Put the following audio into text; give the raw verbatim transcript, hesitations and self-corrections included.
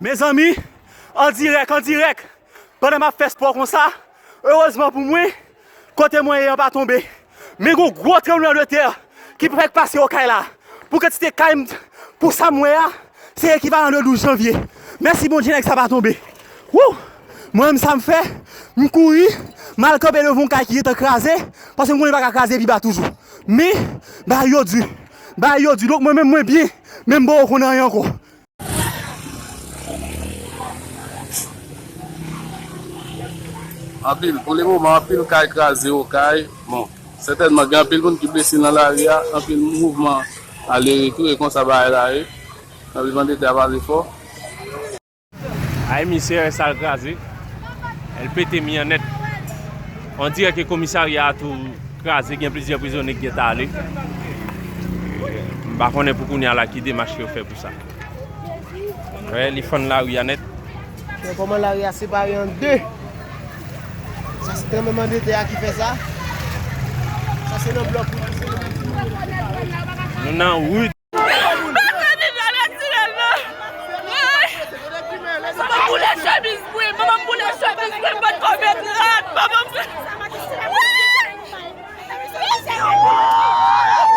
Mezanmi, an dirèk, an dirèk, pandan m ap fè spò konsa, erezman pou mwen, kote mwen ye an pa tonbe. Men gon gwo tranblemanntè ki fèk pase Okay la. Pou kantite kay m, pou sa m wè a, se ekivalan de douz janvye. Mèsi Bondye, nèg sa pa tonbe. Wou! Mwen menm sa m fè, m kouri, m al kanpe devan yon kay ki gentan kraze, paske m konnen li pa ka kraze pi ba toujou. Men, bagay yo di. Bagay yo di. Donk mwen menm mwen byen, men m poko konn anyen ankò. Anpil, pou le moman, anpil kay kraze Okay. Bon, sètènman, gen anpil moun ki blese nan lari a, anpil mouvman ale retou, e konsa bagay la ye. Tranblemanntè a pase fò. Ay, misye, sa l kraze. L pete mi an nèt. On dirè ke komisarya a tou kraze, gen plizyè prizonye ki gentan ale. M pa konnen pou kounye a la ki demach yo fè pou sa. Wè, li fann lari a nèt. Men kòman lari a separe an de? Sa se tranblemanntè a ki fè sa? Sa se nan blòk wi. Nou nan wout. Mwen pèdi dwa natirèl la. Manman m boule chemiz mwen, manman m boule chemiz mwen, mwen t konn met rad, manman m.